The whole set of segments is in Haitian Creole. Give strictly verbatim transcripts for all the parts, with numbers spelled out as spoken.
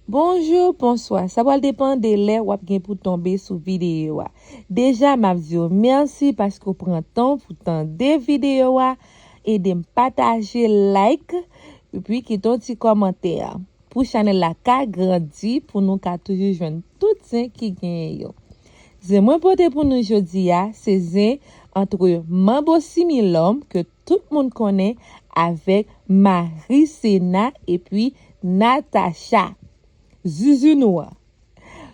Bonjou, bonswa. Sa pral depann de lè w ap gen pou tonbe sou videyo a. Deja, m ap di w mèsi paske w pran tan w pou tande videyo a, ede m pataje, like, epi kite yon ti kòmantè pou chanèl la ka grandi, pou nou ka toujou jwenn tout zen ki genyen yo. Zen mwen pote pou nou jodi a, se zen antre Manbo Similòm ke tout moun konnen avèk Marisena epi Natacha. Zuzu nou an.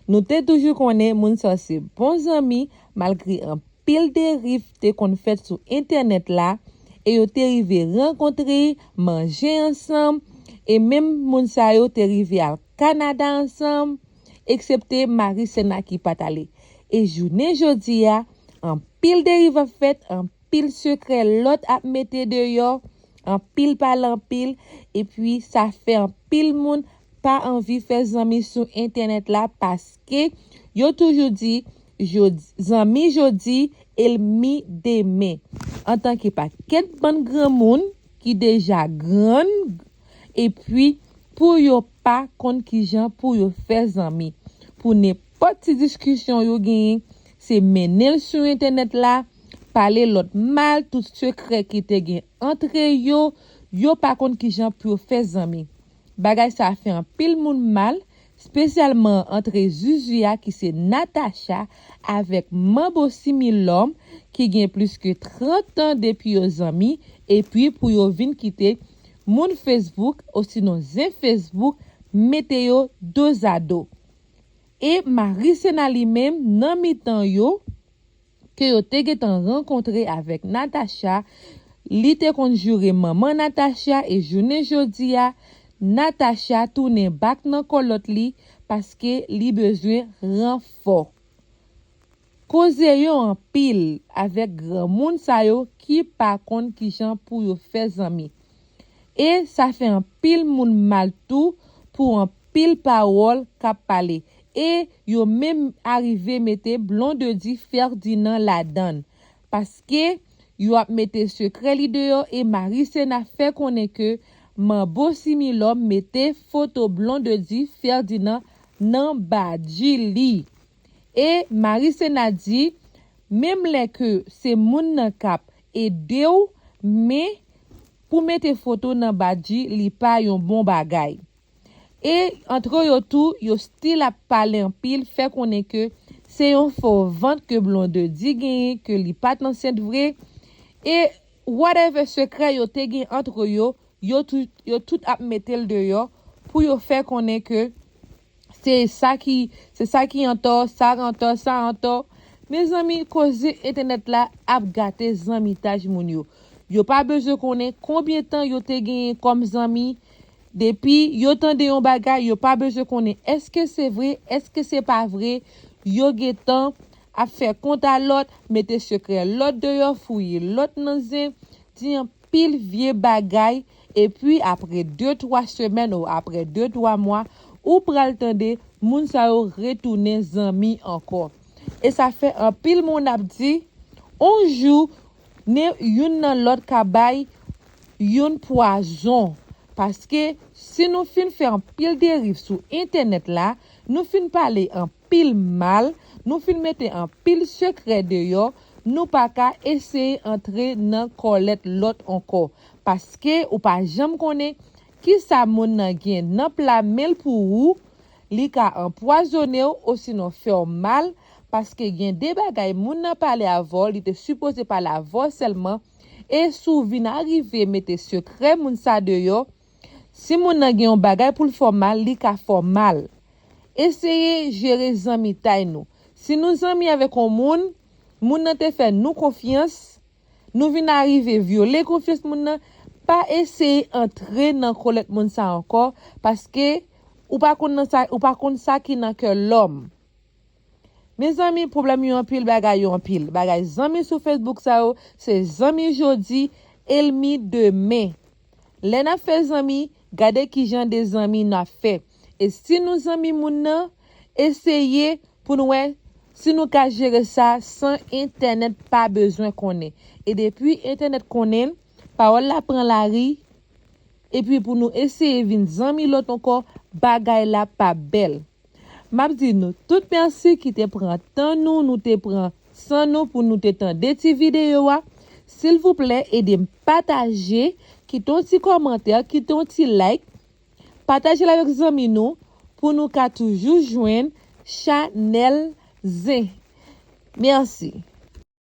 Nou te toujou konnen moun sa se bon zanmi, malgre anpil deriv te konn fèt sou entènèt la, e yo te rive rankontre, manje ansanm, e menm moun sa yo te rive al Kanada ansanm, eksepte Marisena ki pa t ale. E jounen jodi a, anpil deriv ap fèt, anpil sekrè lòt ap mete deyò, anpil pale anpil, epi sa fè anpil moun pa anvi fè zanmi sou entènèt la paske yo toujou di, jodi, zanmi jodi, ènmi demen. Antanke pakèt bann granmoun ki deja grann, epi pou yo pa konn kijan pou yo fè zanmi. Pou nenpòt ti diskisyon yo genyen, se mennen l sou entènèt la, pale lòt mal, tout sekrè ki te gen antre yo, yo pa konn kijan pou yo fè zanmi. Bagay sa fè anpil moun mal, espesyalman antre Zuzu a ki se Natacha avèk Manbo Similòm ki gen plis ke trant an depi yo zanmi, epi pou yo vin kite moun Facebook osinon zen Facebook mete yo dozado. E Marisena li menm nan mitan yo, ke yo te gentan rankontre avèk Natacha, li te konn joure manman Natacha e jounen jodi a, Natacha tounen bak nan kolòt li paske li bezwen ranfò. Koze yo anpil avèk granmoun sa yo ki pa konn kijan pou yo fè zanmi. E sa fè anpil moun mal tou pou anpil pawòl k ap pale. E yo menm arive mete Blondedy Ferdinand ladann. Paske yo ap mete sekrè li deyò e Marisena fè konnen ke Manbo Similòm mete foto Blondedy Ferdinand nan badji li. E Marisena di, menm lè ke se moun nan k ap ede w, men pou mete foto nan badji, li pa yon bon bagay. E antre yo tou, yo still ap pale anpil, fè konnen ke se yon fo vant ke Blondedy genyen, ke li pa t ansent vre. E whatever sekrè yo te gen antre yo, yo tout, yo tout ap mete l deyò pou yo fè konnen ke se sa ki, se sa ki antò, sa antò, sa antò. Mezanmi, koze entènèt la ap gate zanmitaj moun yo. Yo pa bezwen konnen konbyen tan yo te genyen kòm zanmi. Depi yo tande yon bagay, yo pa bezwen konnen èske se vre, èske se pa vre. Yo gentan ap fè kont a lòt, mete sekrè lòt deyò, fouye lòt nan zen, di anpil vye bagay, epi apre de twa semèn ou apre de twa mwa, ou pral tande moun sa yo retounen zanmi ankò. E sa fè anpil moun ap di, on jou, ne youn nan lòt ka bay youn pwazon. Paske si nou fin fè anpil deriv sou entènèt la, nou fin pale anpil mal, nou fin mete anpil sekrè deyò, nou pa ka eseye antre nan kòlèt lòt ankò. Paske ou pa janm konnen kisa moun nan gen nan pla men l pou ou, li ka anpwazonnen w osinon fè w mal, paske gen de bagay moun nan pale avè w, li te sipoze pale avè w sèlman, e si w vin arive mete sekrè moun sa deyò, si moun nan gen yon bagay pou l fè w mal, li ka fè w mal. Eseye jere zanmitay nou. Si nou zanmi avèk yon moun, moun nan te fè nou konfyans, nou vin arive vyole konfyans moun nan, pa eseye antre nan kòlèt moun sa ankò, paske ou pa konn nan sa, ou pa konn sa ki nan kè lòm. Mezanmi, pwoblèm yo anpil, bagay yo anpil. Bagay zanmi sou Facebook sa yo, se zanmi jodi, ènmi demen. Lè n ap fè zanmi, gade kijan de zanmi n ap fè. E si nou zanmi moun nan, eseye pou n wè si nou ka jere sa san entènèt pa bezwen konnen. E depi entènèt konnen l, pawòl la pran lari, epi pou nou eseye vin zanmi lòt ankò, bagay la pa bèl. M ap di nou tout mèsi ki te pran tan nou, nou te pran san nou pou nou te tande ti videyo a. Silvouplè, ede m pataje, kite yon ti kòmantè, kite yon ti like, pataje l avèk zanmi nou pou nou ka toujou jwenn chanèl Zen. Mèsi.